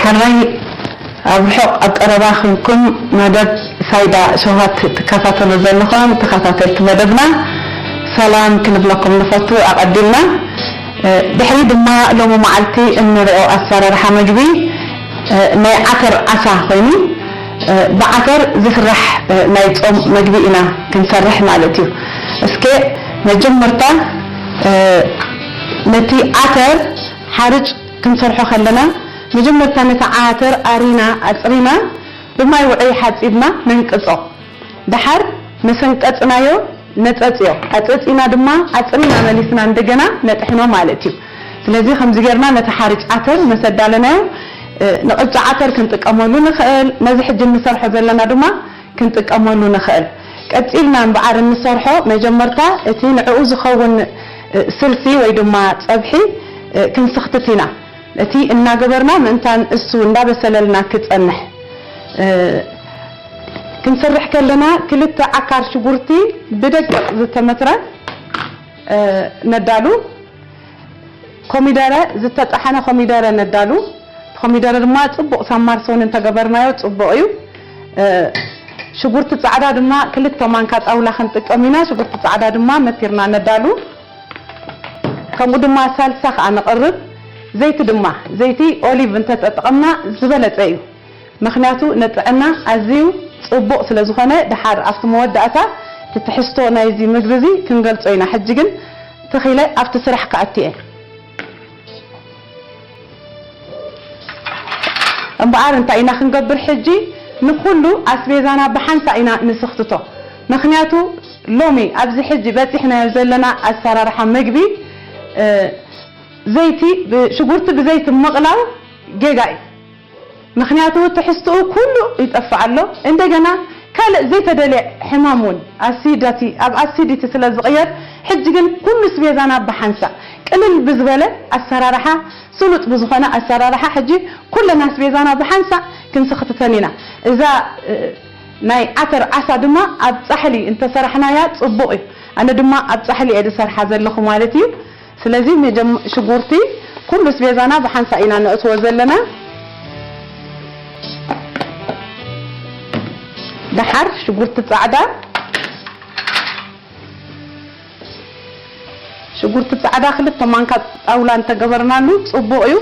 ሕራይ ኣብ ርሑቕ ኣብ ቀረባ ክንኩም መደብ ሳይዳ ሸውሃት ትከታተሉ ዘለኹም ተኸታተልቲ መደብና ሰላም ክንብለኩም ንፈቱ። ኣቐዲምና ድሕሪ ድማ ሎሚ መዓልቲ እንሪኦ ኣሰራርሓ መግቢ ናይ ዓተር ዓሳ ኮይኑ ብዓተር ዝስራሕ ናይ ጾም መግቢ ኢና ክንሰርሕ ማለት እዩ። እስከ መጀመርታ ነቲ ዓተር ሓርጭ ክንሰርሖ ከለና መጀመርታ ነቲ ዓተር ኣሪና ኣጽሪና ብማይ ውዑይ ሓጺብና ነንቅጾ። ደሓር መሰንቀጽናዮ ነጸጽዮ። ኣጸጺና ድማ ኣጽሪና መሊስና እንደገና ነጥሕኖ ማለት እዩ። ስለዚ ከምዚ ጌርና ነቲ ሓርጭ ዓተር መሰዳለናዮ ንቕጫ ዓተር ክንጥቀመሉ ንኽእል። ነዚ ሕጂ እንሰርሖ ዘለና ድማ ክንጥቀመሉ ንኽእል። ቀጺልና እምበኣር እንሰርሖ መጀመርታ እቲ ንዕኡ ዝኸውን ስልሲ ወይ ድማ ጸብሒ ክንስኽትት ኢና። እቲ እናገበርና ምእንታን እሱ እንዳበሰለልና ክጸንሕ ክንሰርሕ ከለና ክልተ ዓካር ሽጉርቲ ብደቂቕ ዝተመትረ ነዳሉ። ኮሚደረ፣ ዝተጠሓነ ኮሚደረ ነዳሉ። ኮሚደረ ድማ ጽቡቕ ሳማር ሰውን እንተገበርናዮ ጽቡቕ እዩ። ሽጉርቲ ጻዕዳ ድማ ክልተ ማንካ ጣውላ ክንጥቀም ኢና። ሽጉርቲ ጻዕዳ ድማ መቲርና ነዳሉ። ከምኡ ድማ ሳልሳ ከዓ ነቕርብ። ዘይቲ ድማ፣ ዘይቲ ኦሊቭ እንተተጠቐምና ዝበለጸ እዩ። ምኽንያቱ ንጥዕና ኣዝዩ ጽቡቕ ስለ ዝኾነ፣ ደሓር ኣብቲ መወዳእታ እቲ ትሕዝቶ ናይዚ ምግቢ እዚ ክንገልጾ ኢና። ሕጂ ግን ተኺለ ኣብቲ ስራሕ ክኣቱ እየ። እምበኣር እንታይ ኢና ክንገብር ሕጂ? ንኹሉ ኣስቤዛና ብሓንሳእ ኢና ንስኽትቶ። ምኽንያቱ ሎሚ ኣብዚ ሕጂ በጺሕናዮ ዘለና ኣሰራርሓ መግቢ፣ እ፣ ዘይቲ፣ ብ-፣ ሽጉርቲ ብዘይቲ ምቕላው ጌጋ እዩ። ምኽንያቱ ትሕዝትኡ ኩሉ ይጠፍእ ኣሎ። እንደገና ካልእ ዘይተደልየ ሕማም እውን ኣሲዳቲ-፣ ኣብ ኣሲዲቲ ስለ ዝቕየር፣ ሕጂ ግን ኩሉ ኣስቤዛና ብሓንሳእ ቅልል ብዝበለ ኣሰራርሓ፣ ስሉጥ ብዝኾነ ኣሰራርሓ ሕጂ ኩለን ኣስቤዛና ብሓንሳእ ክንስኽትተን ኢና። እዛ፣ እ፣ ናይ ዓተር ዓሳ ድማ ኣብ ጻሕሊ እንተሰራሕናያ ጽቡቕ እዩ። ኣነ ድማ ኣብ ጻሕሊ እየ ዝሰርሓ ዘለኹ ማለት እዩ። ስለዚ መጀም-፣ ሽጉርቲ ኩሉ ኣስቤዛና ብሓንሳእ ኢና ነእትዎ ዘለና። ደሓር ሽጉርቲ ጻዕዳ፣ ሽጉርቲ ጻዕዳ ክልተ ማንካ ጣውላ እንተገበርናሉ ጽቡቕ እዩ።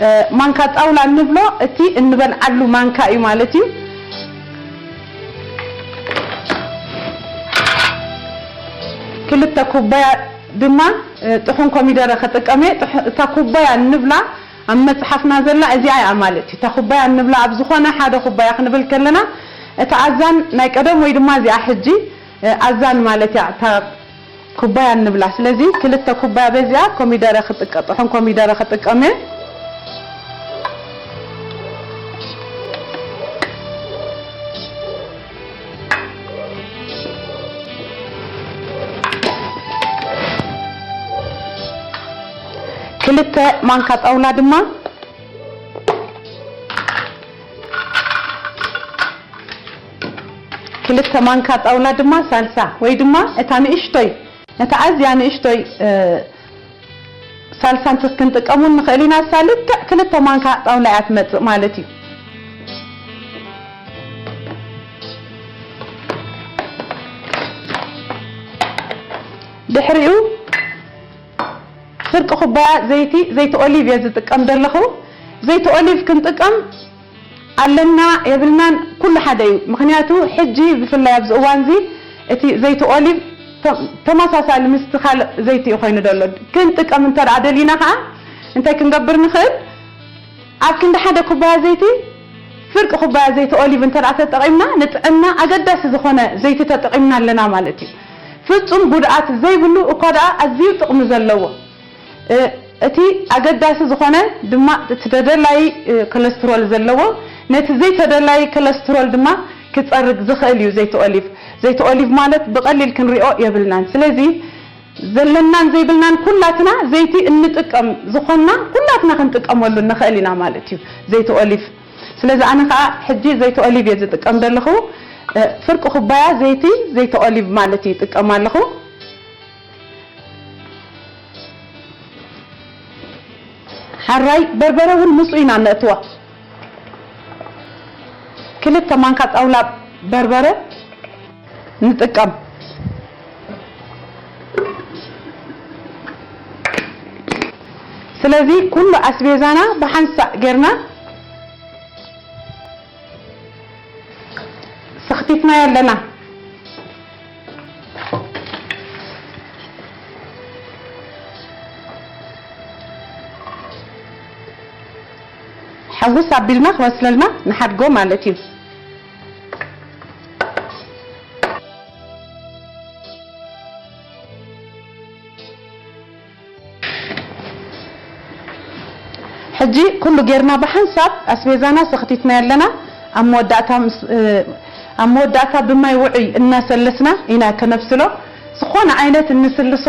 እ፣ ማንካ ጣውላ እንብሎ እቲ እንበልዓሉ ማንካ እዩ ማለት እዩ። ክልተ ኩባያ ድማ፣ እ፣ ጥሑን ኮሚደረ ክጥቀም እየ። ጥሕ-፣ እታ ኩባያ እንብላ ኣብ መጽሓፍና ዘላ እዚኣ እያ ማለት እዩ። እታ ኩባያ እንብላ ኣብ ዝኾነ ሓደ ኩባያ ክንብል ከለና፣ እታ ኣዛን ናይ ቀደም ወይ ድማ እዚኣ ሕጂ፣ እ፣ ኣዛን ማለት እያ እታ ኩባያ እንብላ። ስለዚ ክልተ ኩባያ በዚኣ ኮሚደረ ክጥቀ-፣ ጥሑን ኮሚደረ ክጥቀም እየ። ክልተ ማንካ ጣውላ ድማ፣ ክልተ ማንካ ጣውላ ድማ ሳልሳ ወይ ድማ እታ ንእሽቶይ፣ እታ ኣዝያ ንእሽቶይ፣ እ፣ ሳልሳ እንተ-፣ ክንጥቀሙ ንኽእል ኢና። እሳ ልክዕ ክልተ ማንካ ጣውላ እያ ትመጽእ ማለት እዩ። ድሕሪኡ ፍርቂ ኩባያ ዘይቲ፣ ዘይቲ ኦሊቭ እየ ዝጥቀም ዘለኹ። ዘይቲ ኦሊቭ ክንጥቀም ኣለና የብልናን ኩሉ ሓደ እዩ። ምኽንያቱ ሕጂ ብፍላይ ኣብዚ እዋን እዚ እቲ ዘይቲ ኦሊቭ ተ-፣ ተመሳሳሊ ምስቲ ካልእ ዘይቲ እዩ ኮይኑ ዘሎ። ክንጥቀም እንተ ደኣ ደሊና ከኣ እንታይ ክንገብር ንኽእል? ኣብ ክንዲ ሓደ ኩባያ ዘይቲ ፍርቂ ኩባያ ዘይቲ ኦሊቭ እንተ ደኣ ተጠቒምና ንጥዕና ኣገዳሲ ዝኾነ ዘይቲ ተጠቒምና ኣለና ማለት እዩ። ፍጹም ጉድኣት ዘይብሉ እኳ ደኣ ኣዝዩ ጥቕሚ ዘለዎ። እ፣ እቲ ኣገዳሲ ዝኾነ ድማ እቲ ተደላዪ፣ እ፣ ኮለስትሮል ዘለዎ፣ ነቲ ዘይተደላዪ ኮለስትሮል ድማ ክጸርግ ዝኽእል እዩ ዘይቲ ኦሊቭ። ዘይቲ ኦሊቭ ማለት ብቐሊል ክንሪኦ የብልናን። ስለዚ ዘለናን ዘይብልናን ኩላትና ዘይቲ እንጥቀም ዝኾንና ኩላትና ክንጥቀመሉ ንኽእል ኢና ማለት እዩ ዘይቲ ኦሊቭ። ስለዚ ኣነ ኸኣ ሕጂ ዘይቲ ኦሊቭ እየ ዝጥቀም ዘለኹ። እ፣ ፍርቂ ኩባያ ዘይቲ፣ ዘይቲ ኦሊቭ ማለት እዩ ይጥቀም ኣለኹ። ሓራይ በርበረ እውን ምስኡ ኢና ነእትዋ። ክልተ ማንካ ጣውላ በርበረ ንጥቀም። ስለዚ ኩሉ ኣስቤዛና ብሓንሳእ ጌርና ሰኽቲትና ያለና። ሓውስ ኣቢልና ክበስለልና ንሓድጎ ማለት እዩ። ሕጂ ኩሉ ጌርና ብሓንሳብ ኣስቤዛና ሰኽቲትና ያለና። ኣብ መወዳእታ ምስ-፣ እ፣ ኣብ መወዳእታ ብማይ ውዑይ እናሰለስና ኢና ከነብስሎ። ዝኾነ ዓይነት እንስልሶ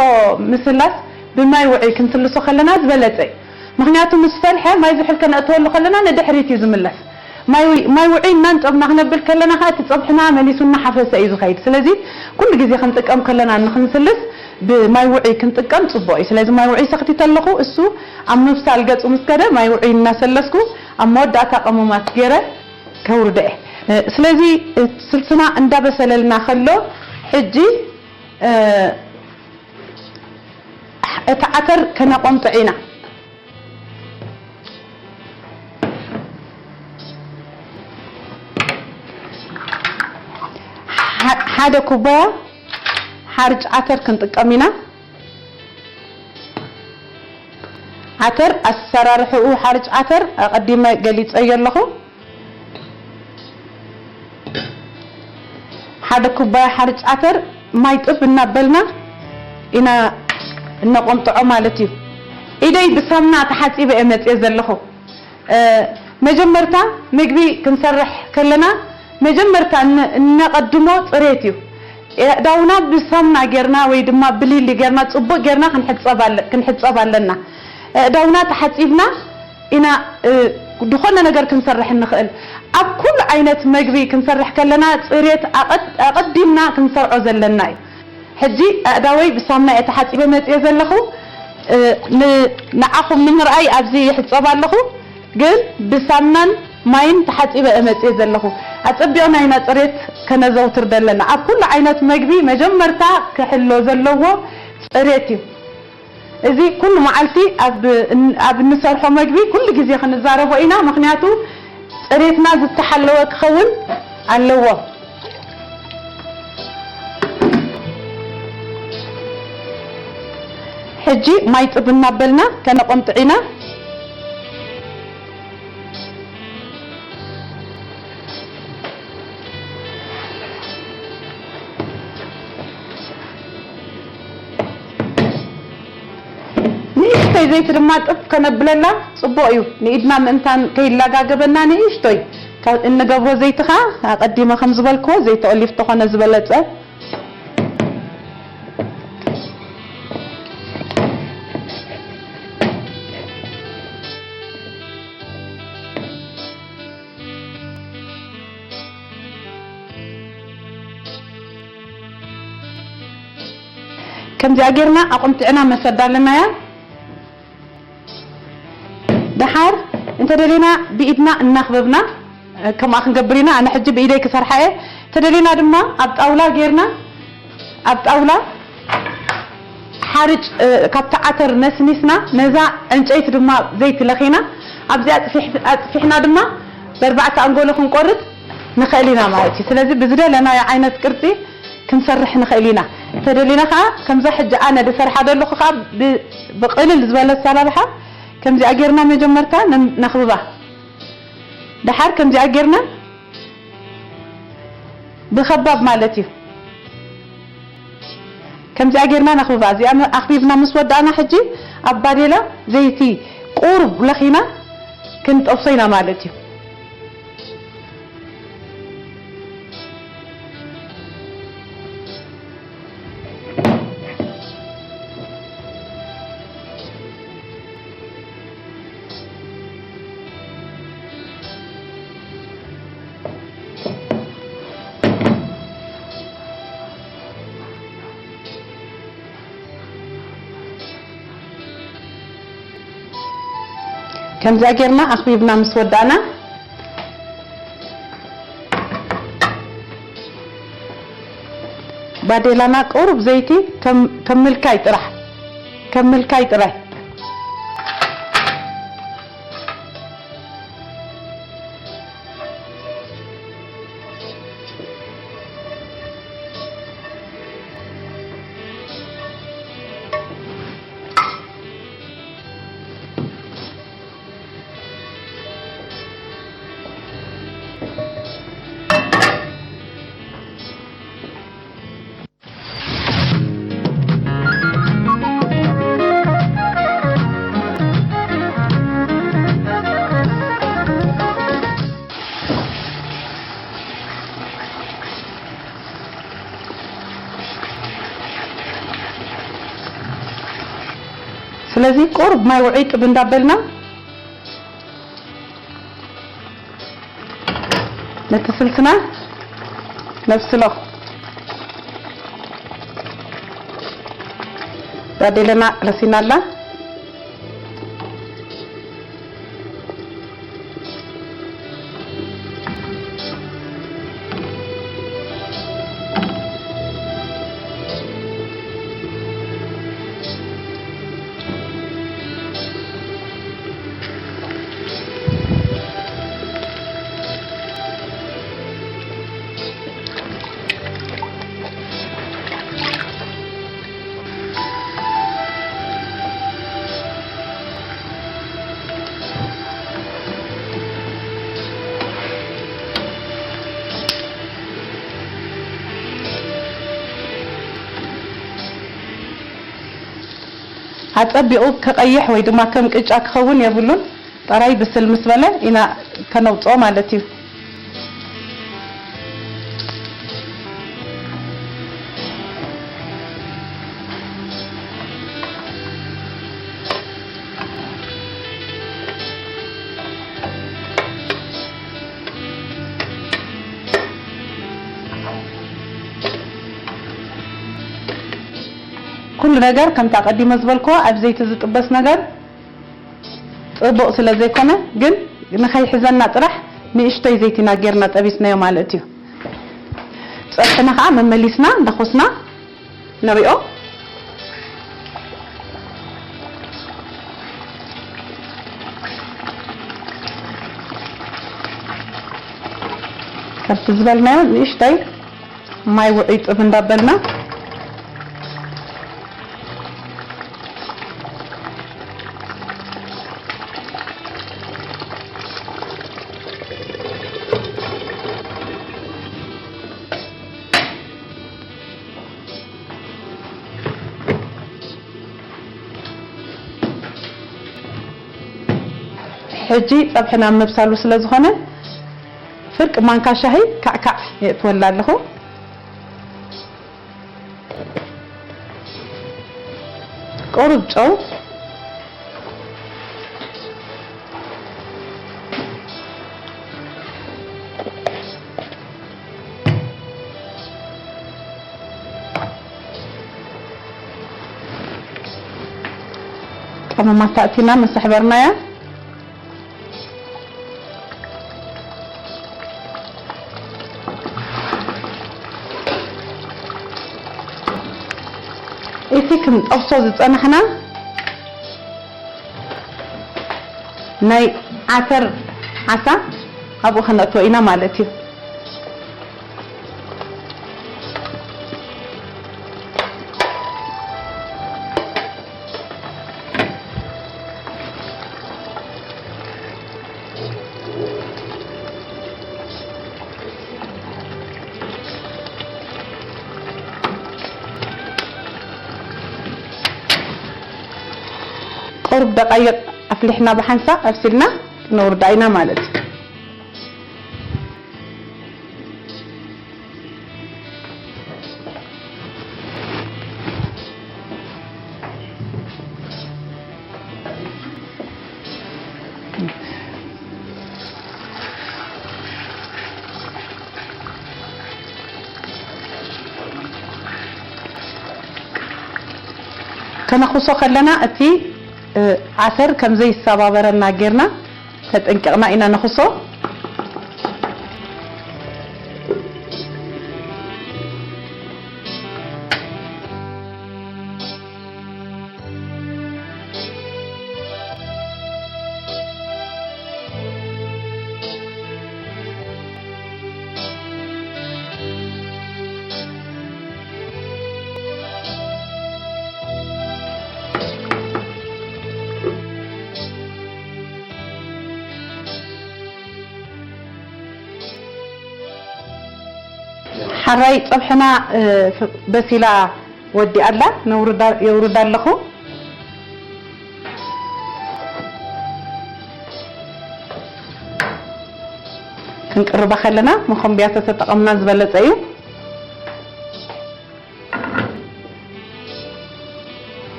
ምስላስ ብማይ ውዑይ ክንስልሶ ከለና ዝበለጸ እዩ። ምኽንያቱ ምስ ፈልሐ ማይ ዝሑል ከነእትወሉ ከለና ንድሕሪት እዩ ዝምለስ። ማይ ውይ-፣ ማይ ውዑይ እናንጠብና ክነብል ከለና ከዓ እቲ ጸብሕና መሊሱ እናሓፈሰ እዩ ዝኸይድ። ስለዚ ኩሉ ግዜ ክንጥቀም ከለና ንክንስልስ ብማይ ውዑይ ክንጥቀም ጽቡቕ እዩ። ስለዚ ማይ ውዑይ ሰኽቲተ ኣለኹ። እሱ ኣብ ምብሳል ገጹ ምስ ከደ ማይ ውዑይ እናሰለስኩ ኣብ መወዳእታ ቀመማት ገይረ ከውርዶ እየ። እ፣ ስለዚ፣ እ፣ ስልስና እንዳበሰለልና ከሎ ሕጂ፣ እ፣ እቲ ዓተር ከነቆምጥዕ ኢና። ሓ-፣ ሓደ ኩባያ ሓርጭ ዓተር ክንጥቀም ኢና። ዓተር ኣሰራርሕኡ፣ ሓርጭ ዓተር ኣቐዲመ ገሊጸዮ ኣለኹ። ሓደ ኩባያ ሓርጭ ዓተር ማይ ጥብ እናበልና ኢና እነቆምጥዖ ማለት እዩ። ኢደይ ብሳሙና ተሓጺበ እየ መጽየ ዘለኹ። እ፣ መጀመርታ ምግቢ ክንሰርሕ ከለና መጀመርታ እነ-፣ እነቐድሞ ጽሬት እዩ። ኣእዳውና ብሳሙና ጌርና ወይ ድማ ብሊሊ ጌርና ጽቡቕ ጌርና ክንሕጸብ ኣለ-፣ ክንሕጸብ ኣለና። ኣእዳውና ተሓጺብና ኢና፣ እ፣ ዝኾነ ነገር ክንሰርሕ እንኽእል። ኣብ ኩሉ ዓይነት መግቢ ክንሰርሕ ከለና ጽሬት ኣቐድ-፣ ኣቐዲምና ክንሰርዖ ዘለና እዩ። ሕጂ ኣእዳወይ ብሳሙና እየ ተሓጺበ መጽየ ዘለኹ። እ፣ ን-፣ ንዓኹም ንምርኣይ ኣብዚ ይሕጸብ ኣለኹ፣ ግን ብሳሙናን ማይን ተሓጺበ እየ መጽየ ዘለኹ። ኣጸቢቕና ኢና ጽሬት ከነዘውትር ዘለና። ኣብ ኩሉ ዓይነት መግቢ መጀመርታ ክሕሎ ዘለዎ ጽሬት እዩ። እዚ ኩሉ መዓልቲ ኣብ እን-፣ ኣብ እንሰርሖ መግቢ ኩሉ ግዜ ክንዛረቦ ኢና፣ ምኽንያቱ ጽሬትና ዝተሓለወ ክኸውን ኣለዎ። ሕጂ ማይ ጥብ እናበልና ከነቆምጥዕ ኢና። ንእሽተይ ዘይቲ ድማ ጥፍ ከነብለላ ጽቡቕ እዩ። ንኢድና ምእንታን ከይላጋገበና ንእሽቶይ ካብ እንገብሮ ዘይቲ ኸኣ ኣቐዲመ ከም ዝበልክዎ ዘይቲ ኦሊቭ ተኾነ ዝበለጸ። ከምዚኣ ጌርና ኣቑምጢዕና መሰዳ ኣለናያ። ደሓር እንተደሊና ብኢድና እናኽበብና ከምኣ ክንገብር ኢና። ኣነ ሕጂ ብኢደይ ክሰርሓ እየ። እንተደሊና ድማ ኣብ ጣውላ ጌርና፣ ኣብ ጣውላ ሓርጭ፣ እ፣ ካብቲ ዓተር ነስኒስና፣ ነዛ ዕንጨይቲ ድማ ዘይቲ ለኺና፣ ኣብዚ ኣጽፊሕ-፣ ኣጽፊሕና ድማ ብኣርባዕተ ኣንጎሎ ክንቆርጽ ንኽእል ኢና ማለት እዩ። ስለዚ ብዝደለናዮ ዓይነት ቅርጺ ክንሰርሕ ንኽእል ኢና። እንተደሊና ኸዓ ከምዛ ሕጂ ኣነ ዝሰርሓ ዘለኹ ኸዓ ብ-፣ ብቕልል ዝበለ ኣሰራርሓ ከምዚኣ ጌርና መጀመርታ ነ-፣ ነኽብባ። ደሓር ከምዚኣ ጌርና ብኸባብ ማለት እዩ። ከምዚኣ ጌርና ነኽብባ። እዚኣ መ-፣ ኣኽቢብና ምስ ወዳእና ሕጂ ኣብ ባዴላ ዘይቲ ቁሩብ ለኺና ክንጠብሶ ኢና ማለት እዩ። ከምዚኣ ጌርና ኣኽቢብና ምስ ወዳእና፣ ባዴላና ቁሩብ ዘይቲ ከም ከም ምልካይ ጥራሕ፣ ከም ምልካይ ጥራይ። ስለዚ ቁሩብ ማይ ውዑይ ጥብ እንዳበልና ነቲ ስልስና ነብስሎ። ባዴለና ረሲና ኣላ። ኣጸቢቑ ከቐይሕ ወይ ድማ ከም ቅጫ ክኸውን የብሉን። ጥራይ ብስል ምስ በለ ኢና ከነውጽኦ ማለት እዩ። ኩሉ ነገር ከምቲ ኣቐዲመ ዝበልክዎ ኣብ ዘይቲ ዝጥበስ ነገር ጽቡቕ ስለ ዘይኮነ፣ ግን ንኸይሕዘና ጥራሕ ንእሽተይ ዘይቲና ጌርና ጠቢስናዮ ማለት እዩ። ጸብሕና ኸዓ መመሊስና እንዳኾስና ንሪኦ። ከምቲ ዝበልናዮ ንእሽተይ ማይ ውዑይ ጥብ እንዳበልና ሕጂ ጸብሕና ኣብ ምብሳሉ ስለ ዝኾነ ፍርቂ ማንካ ሻሂ ካዕካዕ የእትወላ ኣለኹ። ቁሩብ ጨው። ቀመማት ኣእቲና መሳሕበርናያ። እቲ ክንጠብሶ ዝጸናሕና ናይ ዓተር ዓሳ ኣብኡ ከነእትዎ ኢና ማለት እዩ። ቁሩብ ደቃይቕ ኣፍሊሕና ብሓንሳእ ኣብሲልና ክነውርዳ ኢና ማለት እዩ። ከነኹሶ ከለና እቲ ዓተር ከም ዘይሰባበረና ጌርና ተጠንቂቕና ኢና ንኹሶ። ሓራይ ጸብሕና፣ እ፣ በሲላ ወዲኣ ኣላ። ነውርዳ-፣ የውርዳ ኣለኹ። ክንቅርባ ከለና መኾንብያ ተተጠቐምና ዝበለጸ እዩ።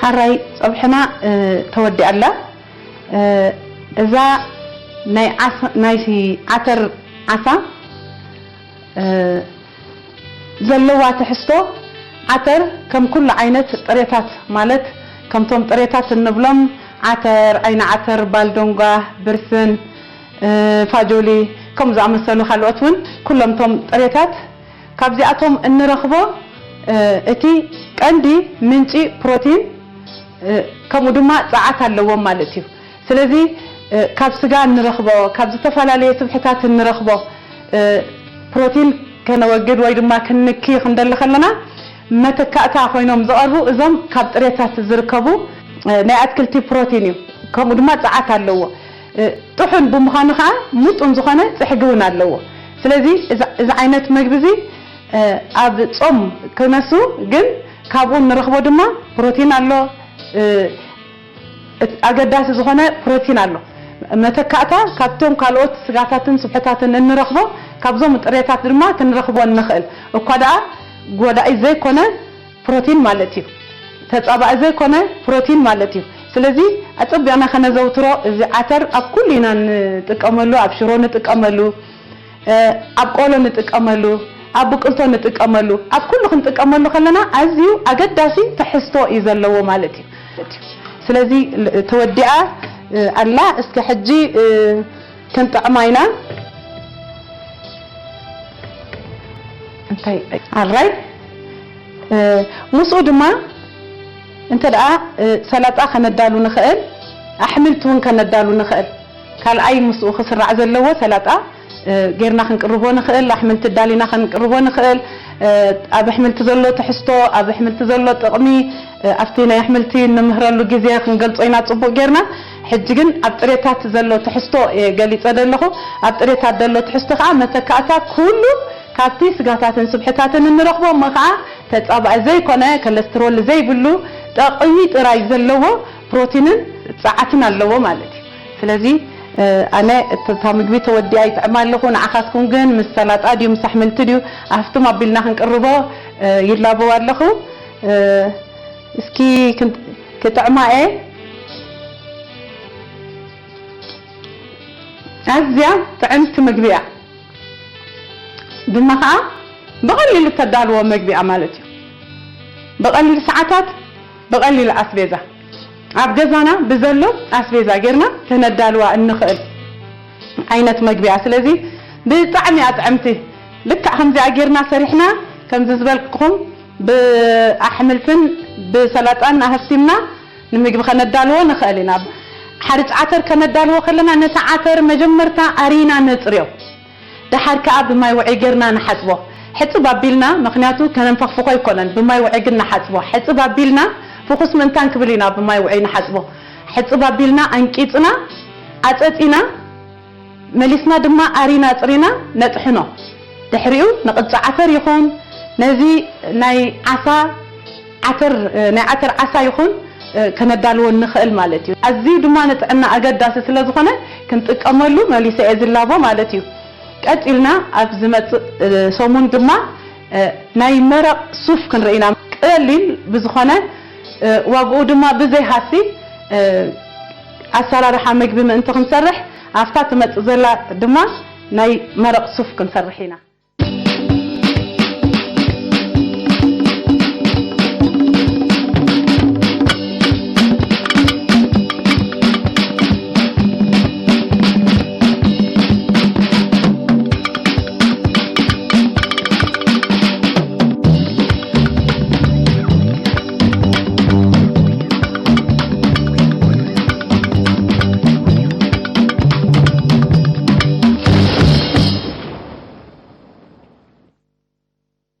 ሓራይ ጸብሕና፣ እ፣ ተወዲኣ ኣላ። እ፣ እዛ ናይ ዓሳ-፣ ናይ ዓተር ዓሳ፣ እ፣ ዘለዋ ትሕዝቶ፣ ዓተር ከም ኩሉ ዓይነት ጥሬታት፣ ማለት ከምቶም ጥሬታት እንብሎም ዓተር፣ ዓይኒ ዓተር፣ ባልዶንጓ፣ ብርስን፣ እ፣ ፋጆሊ፣ ከም ዝኣመሰሉ ካልኦት እውን፣ ኩሎም እቶም ጥሬታት ካብዚኣቶም እንረኽቦ፣ እ፣ እቲ ቀንዲ ምንጪ ፕሮቲን፣ እ፣ ከምኡ ድማ ጸዓት ኣለዎም ማለት እዩ። ስለዚ፣ እ፣ ካብ ስጋ እንረኽቦ፣ ካብ ዝተፈላለየ ስብሕታት እንረኽቦ፣ እ፣ ፕሮቲን ከነወግድ ወይ ድማ ክንንኪ ክንደሊ ከለና፣ መተካእታ ኮይኖም ዝቐርቡ እዞም ካብ ጥሬታት ዝርከቡ፣ እ፣ ናይ ኣትክልቲ ፕሮቲን እዩ። ከምኡ ድማ ጸዓት ኣለዎ። እ፣ ጥሑን ብምዃኑ ከዓ ምጡን ዝኾነ ጽሕጊ እውን ኣለዎ። ስለዚ እዚ፣ እዚ ዓይነት መግቢ እዚ፣ እ፣ ኣብ ጾም ክነሱ፣ ግን ካብኡ እንረኽቦ ድማ ፕሮቲን ኣሎ። እ፣ እቲ ኣገዳሲ ዝኾነ ፕሮቲን ኣሎ። መተካእታ ካብቶም ካልኦት ስጋታትን ስብሕታትን እንረኽቦ፣ ካብዞም ጥሬታት ድማ ክንረኽቦ እንኽእል። እኳ ደኣ ጎዳኢ ዘይኮነ ፕሮቲን ማለት እዩ። ተጻባኢ ዘይኮነ ፕሮቲን ማለት እዩ። ስለዚ ኣጸቢቕና ከነዘውትሮ፣ እዚ ዓተር ኣብ ኩሉ ኢና እንጥቀመሉ፣ ኣብ ሽሮ ንጥቀመሉ፣ እ፣ ኣብ ቆሎ ንጥቀመሉ፣ ኣብ ብቅልቶ ንጥቀመሉ፣ ኣብ ኩሉ ክንጥቀመሉ ከለና ኣዝዩ ኣገዳሲ ትሕዝቶ እዩ ዘለዎ ማለት እዩ። ስለዚ ል-፣ ተወዲኣ፣ እ፣ ኣላ። እስከ ሕጂ፣ እ፣ ክንጥዕማ ኢና። እንታይ፣ ኣራይ፣ እ፣ ምስኡ ድማ እንተ ደኣ፣ እ፣ ሰላጣ ከነዳሉ ንኽእል፣ ኣሕምልቲ እውን ከነዳሉ ንኽእል። ካልኣይ ምስኡ ክስራዕ ዘለዎ ሰላጣ፣ እ፣ ጌርና ክንቅርቦ ንኽእል፣ ኣሕምልቲ ዳሊና ክንቅርቦ ንኽእል። እ፣ ኣብ ኣሕምልቲ ዘሎ ትሕዝቶ፣ ኣብ ኣሕምልቲ ዘሎ ጥቕሚ፣ እ፣ ኣብቲ ናይ ኣሕምልቲ እንምህረሉ ግዜ ክንገልጾ ኢና ጽቡቕ ጌርና። ሕጂ ግን ኣብ ጥሬታት ዘሎ ትሕዝቶ እየ ገሊጸ ዘለኹ። ኣብ ጥሬታት ዘሎ ትሕዝቶ ከኣ መተካእታ ኩሉ ካብቲ ስጋታትን ስብሕታትን እንረኽቦ እሞ ከኣ ተጻባኢ ዘይኮነ፣ ኮለስትሮል ዘይብሉ፣ ጠቕሚ ጥራይ ዘለዎ ፕሮቲንን ጸዓትን ኣለዎ ማለት እዩ። ስለዚ፣ እ፣ ኣነ እት-፣ እታ ምግቢ ተወዲኣ ይጥዕማ ኣለኹ። ንዓኻትኩም ግን ምስ ሰላጣ ድዩ ምስ ኣሕምልቲ ድዩ ኣፍትም ኣቢልና ክንቅርቦ፣ እ፣ ይላበው ኣለኹ። እ፣ እስኪ ክን-፣ ክጥዕማ እየ። ኣዝያ ጥዕምቲ ምግቢ እያ። ድማ ኸዓ ብቐሊሉ እተዳልዎ መግቢ እያ ማለት እዩ። ብቐሊል ሰዓታት፣ ብቐሊል ኣስቤዛ፣ ኣብ ገዛና ብዘሎ ኣስቤዛ ጌርና ከነዳልዋ እንኽእል ዓይነት መግቢ እያ። ስለዚ ብጣዕሚ እያ ጥዕምቲ። ልክዕ ከምዚኣ ጌርና ሰሪሕና፣ ከምዚ ዝበልኩኹም ብኣሕምልትን ብሰላጣን ኣህፍቲምና ንምግቢ ከነዳልዎ ንኽእል ኢና። ሓርጭ ዓተር ከነዳልዎ ከለና፣ ነቲ ዓተር መጀመርታ ኣሪና ነጽርዮ። ደሓር ከኣ ብማይ ውዑይ ጌርና ንሓጽቦ። ሕጽብ ኣቢልና፣ ምኽንያቱ ከነንፈኽፍኾ ኣይኮነን፣ ብማይ ውዑይ ግን ንሓጽቦ። ሕጽብ ኣቢልና፣ ፍኹስ ምእንታን ክብል ኢና ብማይ ውዑይ ንሓጽቦ። ሕጽብ ኣቢልና፣ ኣንቂጽና፣ ኣጸጺና፣ መሊስና ድማ ኣሪና ኣጽሪና ነጥሕኖ። ድሕሪኡ ንቕጫ ዓተር ይኹን ነዚ ናይ ዓሳ ዓተር፣ ናይ ዓተር ዓሳ ይኹን ከነዳልዎ ንኽእል ማለት እዩ። ኣዝዩ ድማ ንጥዕና ኣገዳሲ ስለ ዝኾነ ክንጥቀመሉ መሊሰ እየ ዝላቦ ማለት እዩ። ቀጺልና ኣብ ዝመጽእ ሰሙን ድማ ናይ መረቕ ሱፍ ክንርኢ ኢና። ቀሊል ብዝኾነ ዋግኡ ድማ ብዘይሃሲ ኣሰራርሓ መግቢ ምእንቲ ክንሰርሕ ኣብታ ትመጽእ ዘላ ድማ ናይ መረቕ ሱፍ ክንሰርሕ ኢና።